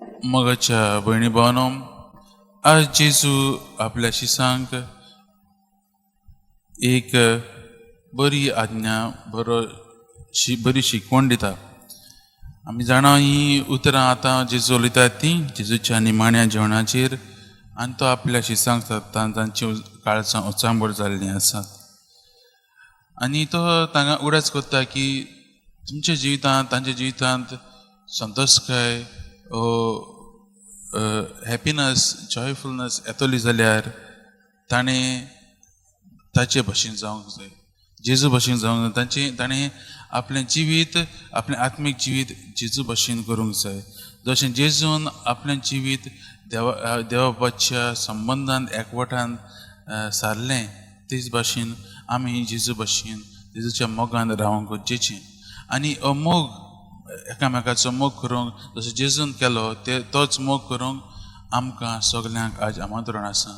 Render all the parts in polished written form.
मोगाच्या भयणी भावांनो, आज जेजू आपल्या शिसांक एक बरी आज्ञा, बरो बरी शिकवण दिता. आमी जाणा, ही उतरां आतां जेजू उलयतात तीं जेजूच्या निमाण्या जेवणाचेर आनी तो आपल्या शिसांक सांगता, तांची काळजां उचांबळ जाल्लीं आसात आनी तो तांकां उगडास करता की तुमच्या जिवितांत, तांच्या जिवितांत संतोशकाय, हॅपिनस, जॉयफुलनस येतली जाल्यार ताणें ताचे भशेन जावंक जाय, जेजू भशेन जावंक जाय. तांचे ताणें आपलें जिवीत, आपलें आत्मीक जिवीत जेजू भशेन करूंक जाय. जशें जेजून आपलें जिवीत देवा देवा बापाच्या संबंदान एकवटान सारलें, तेच भाशेन आमी जेजू भशेन जेजूच्या मोगान रावंक गरजेचें. आनी हो मोग, एकामेकाचो मोग करूंक जसो जेजून केलो ते तोच मोग करूंक आमकां सगल्यांक आज आमंत्रण आसा.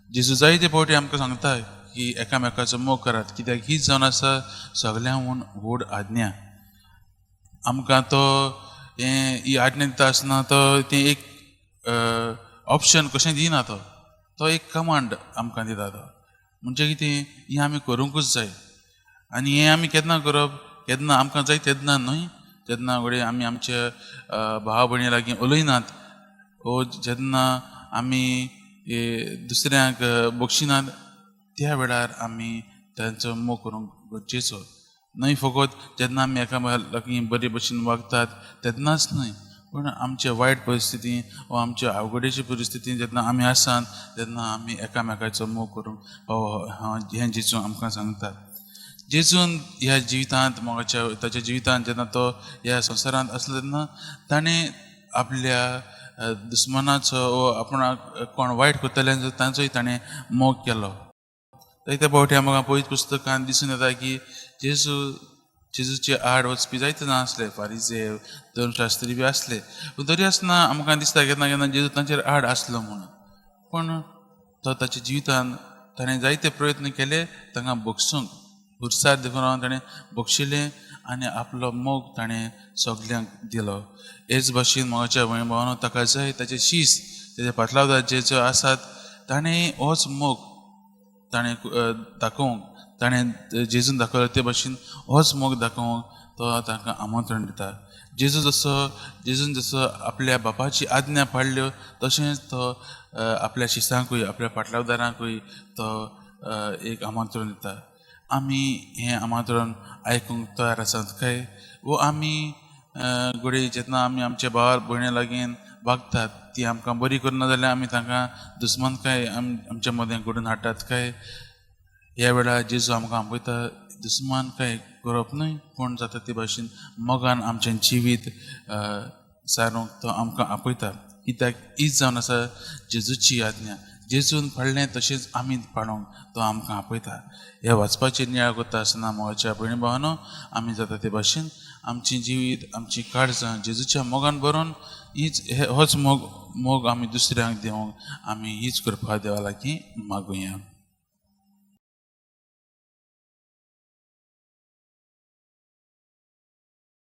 जेजू जायते फावटी आमकां सांगता की एकामेकाचो मोग करात, कित्याक हीच जावन आसा सगल्यांहून व्हड आज्ञा. आमकां तो हें ही आज्ञा दिता आसतना तो तें एक ऑप्शन कशें दिना, तो तो एक कमांड आमकां दिता. तो म्हणजे कितें, हें आमी करूंकूच जाय. आनी हें आमी केन्ना करप? केन्ना आमकां जाय तेन्ना न्हय, जेन्ना घडये आमी आमच्या भावा भयणी लागीं उलयनात वो जेन्ना आमी दुसऱ्यांक बक्षिनात, त्या वेळार आमी तांचो मोग करूंक गरजेचो. न्हय फकत जेन्ना आमी एकामेका लागीं बरे भशेन वागतात तेन्नाच न्हय, पूण आमच्या वायट परिस्थिती वा आमच्या अवघडेच्या परिस्थितीन जेन्ना आमी आसात तेन्ना आमी एकामेकाचो मोग करूंक फावो, हें जेजू आमकां सांगतात. जेजून ह्या जिवितांत, मोगाच्या ताच्या जिवितांत जेन्ना तो ह्या संवसारांत आसलो तेन्ना ताणें आपल्या दुस्मनाचो वो आपणाक कोण वायट करतले तांचोय ताणें मोग केलो. जायते फावटी आमकां पवित्र पुस्तकांत दिसून येता की जेजूचे आड वचपी जायते जाण आसले, फारिजे, धर्मशास्त्री बी आसले, पूण तरी आसतना आमकां दिसता केन्ना केन्ना जेजू तांचेर आड आसलो म्हणून. पूण तो ताच्या जिवितांत ताणें जायते प्रयत्न केले तांकां बक्षूंक, पुरसार देखून रावन ताणें बक्षिलें आनी आपलो मोग ताणें सगल्यांक दिलो. हेच भाशेन मोगाच्या भयण भावांनो, ताका जाय ताचे शीस, ताचे पाटलावदार जे जे आसात ताणें होच मोग ताणें दाखोवंक, ताणें जेजून दाखयलो ते भाशेन होच मोग दाखोवंक तो तांकां आमंत्रण दिता. जेजून जसो आपल्या बापाची आज्ञा पाळ्ळ्यो तशेंच तो आपल्या शिसांकूय, आपल्या पाटलावदारांकूय तो एक आमंत्रण दिता. आमी हें आमंत्रण आयकूंक तयार आसात काय? वो आमी घडये जेन्ना आमी आमच्या भावा भयणी लागीं वागतात ती आमकां बरी करना जाल्यार आमी तांकां दुस्मानकाय आमच्या मदें घडोवन हाडटात काय? ह्या वेळार जेजू आमकां आपयता, दुस्मानकाय करप न्हय, पूण जाता ते भाशेन मोगान आमचें जिवीत सारूंक तो आमकां आपयता. कित्याक हीच जावन आसा जेजूची आज्ञा. जेजून पाळ्ळें तशेंच आमी पाळोंक तो आमकां आपयता. ह्या वाचपाचेर नियाळ करता आसतना मोगाच्या भयणी भावांनो, आमी जाता ते भाशेन आमचें जिवीत, आमची काळजां जेजूच्या मोगान भरून हीच होच मोग आमी दुसऱ्यांक दिवंक आमी हीच कृपा देवा लागीं मागुया.